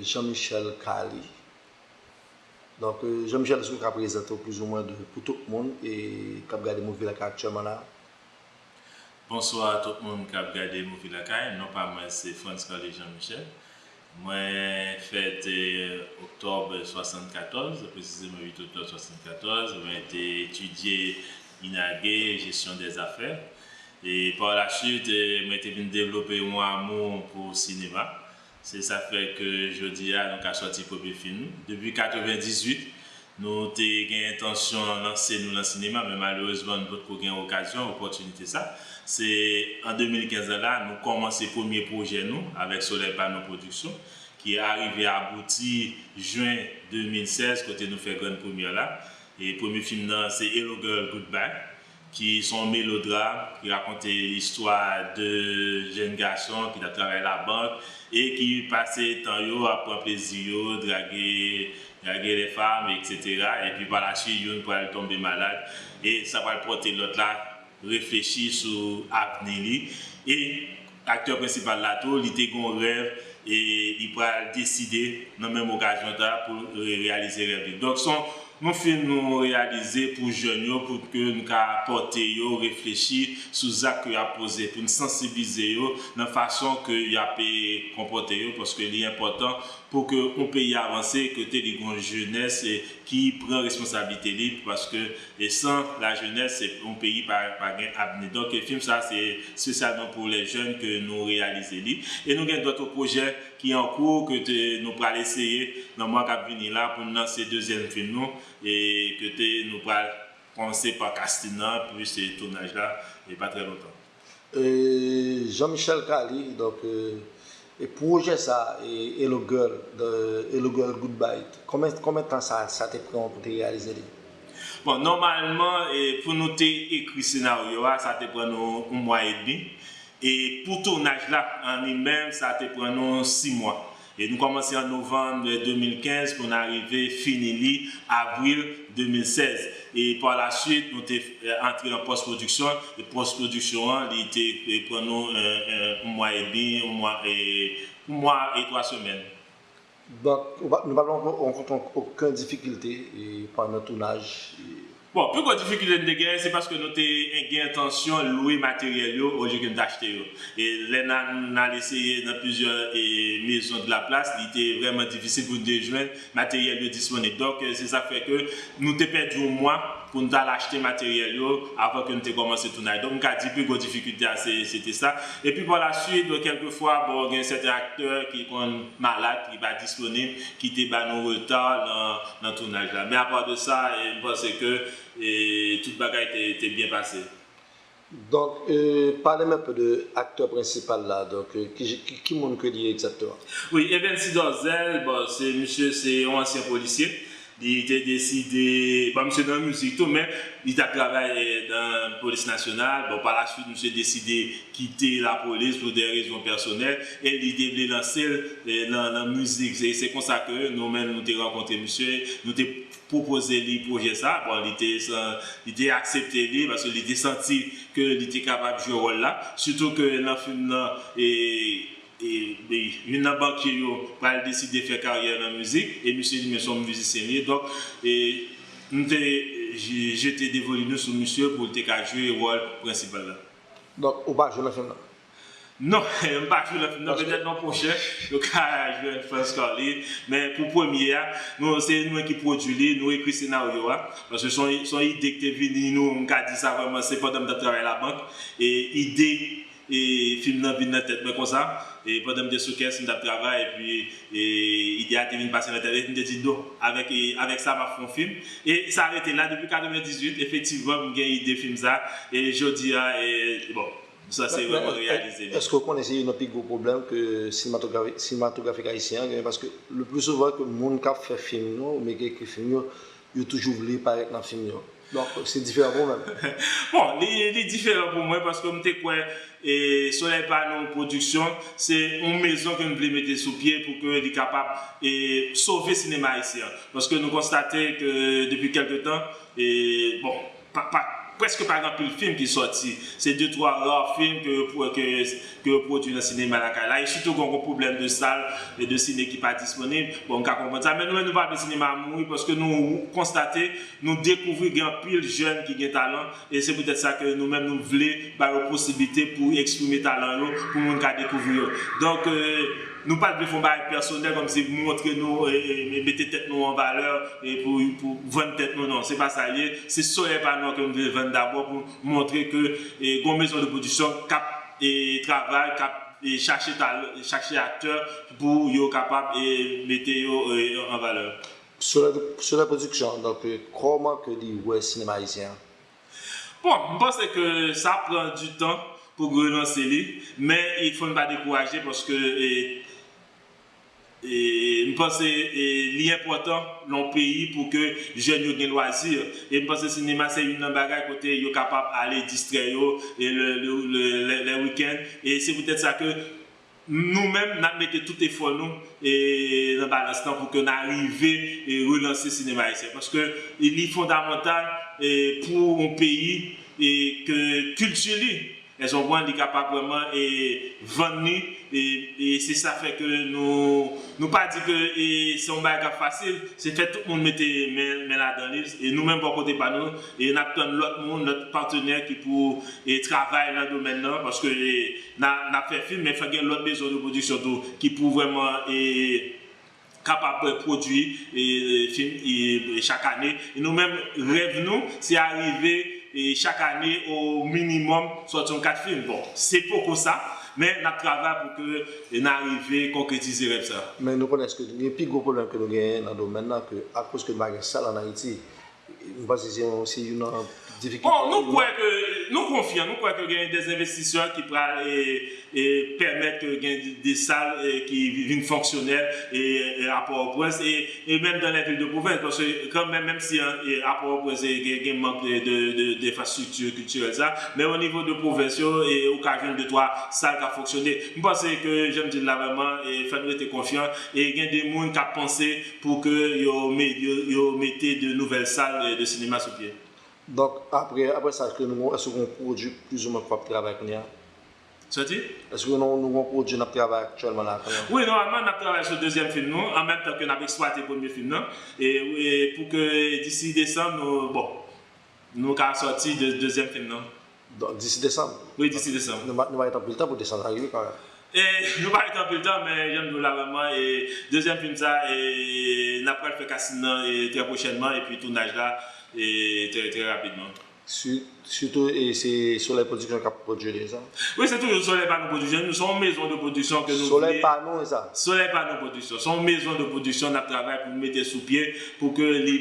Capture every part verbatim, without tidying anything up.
Jean-Michel Caly. Donk, Jean-Michel, èske w ka prezante w plizoumwen de, pou tout moun e k ap gade Movie Lakay aktyèlman la? Bonswa tout moun k ap gade Movie Lakay. Non pa mwen se Frantz Caly Jean Michel. Mwen fèt oktòb swasannkatòz, presizeman uit oktòb swasannkatòz. Mwen te etidye INAGE, jesyon dèzafè. E pa la swit, mwen te vin devlope yon amou pou sinema. Se sa k fè ke jodi a nou ka sòti premye fim nou. Depi katrevendizuit, nou te gen entansyon lanse nou nan sinema, men malerezman nou potko gen okazyon, opòtinite sa. Se an de mil kenz la, nou kòmanse premye pwojè nou avèk Soleil Panon Production, ki arive abouti jen de mil sèz, kote nou fè grann premyè la. E premye fim nan se Hello Girl Goodbye, ki se yon melodram ki rakonte istwa de jèn gason ki t ap travay labank e ki pase tan yo ap pran plezi yo, drage, drage lè fanm, etsetera. Epi pa la swit, youn pral tonbe malad e sa pral pote lòt la reflechi sou avni li. E aktè prensipal la tou, li te gen yon rèv e li pral deside nan menm okazyon ta pou reyalize rèv li. Donk, se yon, yon fim nou reyalize pou jèn yo, pou ke nou ka pòte yo reflechi sou zak ke y ap poze, pou n sansibilize yo nan fason ke y ap konpòte yo, paske li enpòtan pou ke yon peyi avanse, kote li gen yon jenès ki pran responsablite li, paske e san lajenès, yon peyi pa, pa gen avni. Donk, fim sa se espesyalman pou lè jèn ke nou reyalize li. E nou gen dòt pwojè ki an kou, ke te, nou pral eseye nan mwa k ap vini la pou n lanse dezyèm fim nou, e ke te, nou pral kòmanse pa casting nan, plis tounaj la, e pa trè lontan. Jean-Michel Caly, donk, e pwojè sa, e Hello Girl, the Hello Girl Goodbye, konbyen, konbyen tan sa, sa te pran pou te reyalize li? Bon, nòmalman, e pou nou te ekri senaryo a, sa te pran nou yon mwa edmi. E pou tounaj la, an li menm, sa te pran nou sis mwa. E nou kòmanse an novanm de mil kenz pou n arive fini li avril de mil sèz. E pa la swit, nou te antre nan pòs pwodiksyon. E pòs pwodiksyon an, li te pran nou yon mwa edmi, yon mwa, e, yon mwa e twa semèn. Donk, nou pa t rankontre okenn difikilte pandan tounaj? Bon, pi gwo difikilte n te genyen, se paske nou te gen entansyon lwe materyèl yo olye ke n te achte yo. E lè n al eseye nan plizyè e, maison de la place, li te vrèman difisil pou n te jwenn materyèl yo disponib. Donk, se sa k fè ke nou te pèdi yon mwa pou n t al achte materyèl yo avan ke n te kòmanse tounaj. Donk, m ka di pi gwo difikilte a, se, se te sa. Epi pa la swit, kèlkefwa, bon, gen sèten aktè ki konn malad, ki pa disponib, ki te ba nou reta nan, nan tounaj la. Men apa de sa, e, m panse ke, e, tout bagay te, te byen pase. Donk, e, pale m enpe de aktè prensipal la. Donk, e, ki, ki, ki moun ke li ye egzakteman? Wi, Evency Dorzel, bon, se misye, se yon ansyen polisye. Li te deside, bon, misye nan mizik tou, men li t ap travay, e, nan polis nasyonal. Bon, pa la swit, misye deside kite lapolis pou de rezon pèsonèl e li te vle lanse l, e, nan, nan mizik. Se, se konsa ke nou menm nou te rankontre misye, nou te pwopoze li pwojè sa. Bon, li te, li te aksepte li paske li te santi ke li te kapab jwe wòl la. Sitou ke nan fim nan, e, e, e, youn nan bankye yo pral deside fè karyè nan mizik, e misye li menm se yon mizisyen li ye. Donk, e, nou te je-, jete devoni nou sou misye pou l te ka jwe wòl prensipal la. Donk, ou pa jwe nan fim nan? Non, m pa jwe nan fim nan, petèt nan pwochen, yo ka jwenn Frantz Caly, men pou premye a, nou, se mwen ki pwodui li, nou ekri senaryo a, paske se yon, se yon ide ki te vini nou, m ka di sa vrèman, se pandan m t ap travay labank, e ide e fim nan vin nan tèt mwen konsa. E pandan m te sou kès, m t ap travay, epi, e, ide a te vin pase nan tèt mwen, epi m te di, non, avèk, e, avèk sa, m ap fè yon fim. E sa rete la depi katrevendizuit, efektivman, m gen ide fim sa. E jodi a, e, bon, m sanse vrèman reyalize li. Èske w konnen se youn nan pi gwo pwoblèm ke sinematografi, sinematografik ayisyen an genyen? Paske le pli souvan ke moun k ap fè fim yo, oubyen ki ekri fim yo, yo toujou vle parèt nan fim yo. Donk, se diferan pou ou menm? Bon, li, li diferan pou mwen paske m te kwè, e, Soleil Panon Production, se yon mezon ke n vle mete sou pye pou ke li kapab, e, sove sinema ayisyen an. Paske nou konstate ke depi kèlke tan, e, bon, pa, pa, Prèske pa gen anpil fim ki sòti. Se de twa ra fim ke yo pwo- ke ke yo pwodui nan sinema lakay la. E sitou gen yon pwoblèm de sal e de sine ki pa disponib. Bon, m ka konprann sa, men nou menm nou pa vle sinema a mouri paske nou konstate, nou dekouvri gen anpil jèn ki gen talan e se poutèt sa ke nou menm nou vle ba yo posiblite pou eksprime talan yo, pou moun ka dekouvri yo. Donk, e, nou pa t vle fè yon bagay pèsonèl kòmsi montre nou, e, e, mete tèt nou an valè e pou, pou vann tèt nou, non, se pa sa l ye. Se solèy pa nou an ke nou vle vann dabò pou montre ke, e, gen yon mezon de pwodiksyon k ap e travay, k ap e chache tal- chache aktè pou yo kapab e mete yo e an valè. Solèy Production, donk, kòman ke li wè sinema ayisyen an? Bon, m panse ke sa pran du tan pou relanse li, men il fò n pa dekouraje paske e, e, m panse e, li enpòtan nan yon peyi pou ke jèn yo gen lwazi. E m panse sinema se youn nan bagay kote yo kapab ale distrè yo e le, le, le, le, le weekend. E se poutèt sa ke nou menm, n ap mete tout efò nou e nan balans lan pou ke n arive e relanse sinema ayisyen. Paske li fondamantal e pou yon peyi e ke kilti li, èske w konprann, li kapab vrèman e vann li e, e se sa fè ke nou, nou pa di ke e se yon bagay k ap fasil, se fè tout moun mete men, men ladan li. E nou menm bò kote pa nou, e n ap tann lòt moun, lòt patnè ki pou e travay nan domèn nan, paske e, n a- n ap fè fim, men fòk gen lòt mezon de pwodiksyon tou ki pou vrèman e kapab pwodui e, e, fim e, e chak ane. E nou menm, rèv nou, se arive e chak ane, o minimòm, sòti yon kat fim. Bon, se poko sa, men n ap travay pou ke e, n arive konkretize rèv sa. Men nou konnen èske gen pi gwo pwoblèm ke nou genyen nan domèn nan, ke akoz ke nou pa gen sal ann Ayiti, m panse se yon, se youn nan difikilte. Bon, nou kwè ke, nou konfyan, nou kwè ke gen de envestisè ki pral e, e pèmèt ke gen de sal e, ki vin fonksyonèl e, e a Pòtoprens e, e menm dans les villes de province, paske kanmenm, menm si e, a Pòtoprens e, gen, gen mank de, de, de, de enfrastrikti kiltirèl sa, men o nivo de pwovens yo, e ou ka jwenn de twa sal k ap fonksyone. M panse ke, jan m di l la vrèman, e fò n rete konfyan e gen de moun k ap panse pou ke yo, me- yo, yo mete de nouvèl sal e, de sinema sou pye. Donk, apre, apre sa, èske nou, èske gen yon pwodui plizoumwen k w ap travay kounye a? Sòti? Èske nou, nou gen yon pwodui n ap travay aktyèlman la kounye a? Wi, nòmalman, n ap travay sou dezyèm fim nou, an menm tan ke n ap eksplwate premye fim nan. E, e pou ke disi desanm, nou, bon, nou ka sòti de, dezyèm fim nan. Donk, disi desanm. Wi, disi desanm. Nou pa, nou pa gen anpil tan pou desanm nan rive kanmenm. E, nou pa gen anpil tan, men jan m di w la vrèman, e, dezyèm fim sa, e, n ap pral fè casting nan e, trè pwochènman, epi tounaj la e, trè, trè rapidman. Si, sitou, e, se Solèy Production k ap pwodui li, e sa? Wi, se toujou Solèy Panou Production. Nou se yon mezon de pwodiksyon ke nou vle. Solèy Panou, e sa? Solèy Panou Production. Se yon mezon de pwodiksyon n ap travay pou nou mete sou pye, pou ke li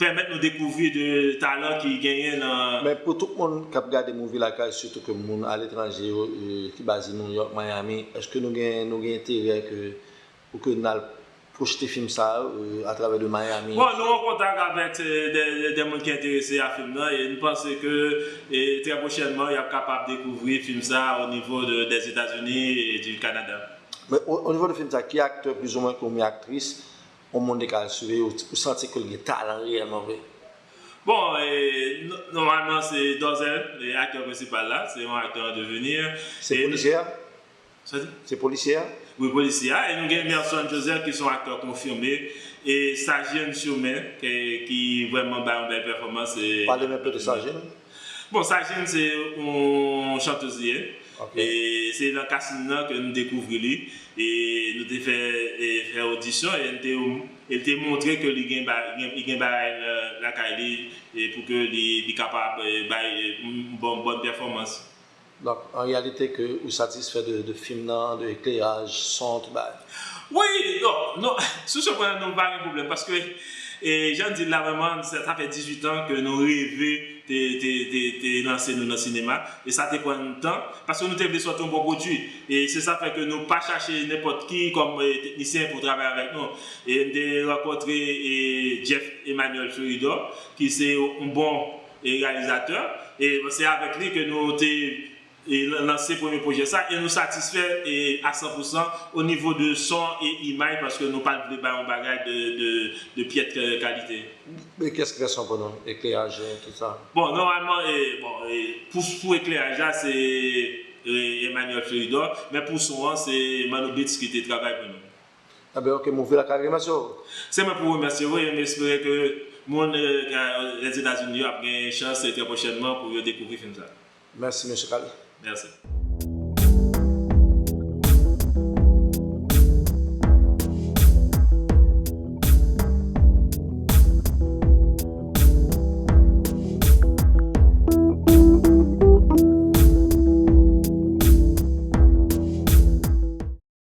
pèmèt nou dekouvri de talan ki genyen nan. Men pou tout moun k ap gade Movie Lakay, sitou ke moun aletranje yo, e, ki baze New York, Miami, èske nou gen, nou gen enterè ke, pou ke n al pwojte fim sa yo, e, atravè de Miami? Bon, nou an kontak avèk e, de, de, de moun ki enterese a fim nan, e n panse ke e, trè pwochènman, y ap kapab dekouvri fim sa a o nivo de, dèzetazini e di Kanada. Men o, o nivo de fim sa, ki aktè plizoumwen ke w menm aktris, yon moun te ka swive, ou, ou santi ke l gen talan reyèlman vre? Bon, e, n- nòmalman se Dòzè, e, aktè prensipal la, se yon aktè an devenir. Se polisye a? Se polisye a? Wi, polisye a. E nou gen Emerson Joseph ki se yon aktè konfime, e Sajin Surmen, ki, ki vrèman bay yon bèl pèfòmans. E, Pale m enpe de Sajin. Bon, Sajin se yon chantèz li ye. E se nan casting nan ke nou dekouvri li. E nou te fè, e, fè odisyon e li te, e li te montre ke li gen, ba- gen, li gen bagay la- lakay li e pou ke li, li kapab e, bay e, yon bon, bòn pèfòmans. Donk, an reyalite, ke ou satisfè de, de fim nan, de ekleraj, son, tout bagay? Wi, non, non, sou se pwen, nou pa gen pwoblèm, paske, e, jan m di l la, vrèman, sa, sa fè dizuit an ke nou reve te, te, te, te lanse nou nan sinema, e sa te pran n tan, paske nou te vle sòti yon bon pwodui, e se sa fè ke nou pa chache nenpòt ki kòm e, teknisyen pou travay avèk nou. E m te rankontre e, Jeff Emmanuel Fleuridor, ki se yon bon e, reyalizatè, e se avèk li ke nou te e lan- lanse premye pwojè sa, e nou satisfè e a san pou san o nivo de son e imaj, paske nou pa t vle bay yon bagay de, de, de pyèt, euh, kalite. E kiyès ki fè son pou nou? Ekleraj, tout sa. Bon, nòmalman, e, bon, e, pou, pou ekleraj la, se e, Emmanuel Feridor, men pou son an, se Mano Beats ki te travay pou nou. Ebyen, ok, Movie la ka remèsye w. Se mwen pou remèsye w, e m espere ke moun e, Lèzetazini yo ap gen chans e, trè pwochènman pou yo dekouvri fim sa. Mèsi, mesye Kali. Mèsi.